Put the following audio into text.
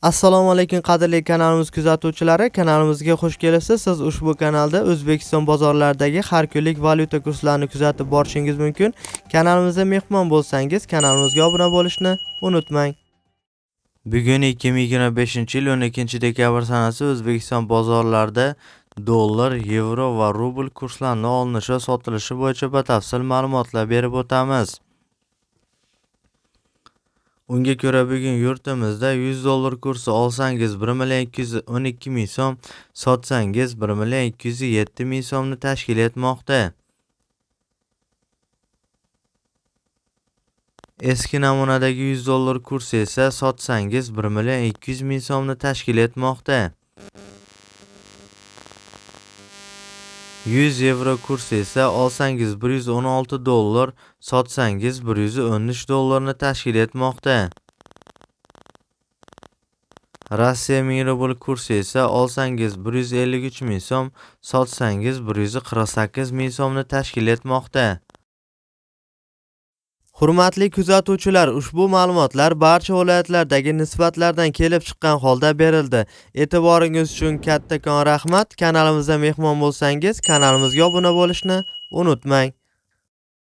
Assalomu alaykum qadrli kanalimiz kuzatuvchilari, kanalimizga xush kelibsiz. Siz ushbu kanalda O'zbekiston bozorlaridagi har kunlik valyuta kurslarini kuzatib borishingiz mumkin. Kanalimizda mehmon bo'lsangiz, kanalimizga obuna bo'lishni unutmang. Bugun 2025-yil 12-dekabr sanasi O'zbekiston bozorlarida dollar, yevro va rubl kurslarining olinishi va sotilishi bo'yicha batafsil ma'lumotlar berib o'tamiz. Unga ko'ra bugun yurtimizda 100 dollar kursi olsangiz 1 million 212 ming so'm, sotsangiz 1 million 207 ming so'mni tashkil etmoqda. Eski namunadagi 100 dollar kursi esa sotsangiz 1 million 200 ming so'mni tashkil etmoqda. 100 yevro kursi esa olsangiz 116 dollar, sotsangiz 113 dollarni tashkil etmoqda. Rossiya 1000 rubl kursi esa olsangiz 153 ming so'm, sotsangiz 148 ming so'mni tashkil etmoqda. Hurmatli kuzatuvchilar, ushbu ma'lumotlar barcha viloyatlardagi nisbatlardan kelib chiqqan holda berildi. E'tiboringiz uchun kattakon rahmat. Kanalimizda mehmon bo'lsangiz, kanalimizga obuna bo'lishni unutmang.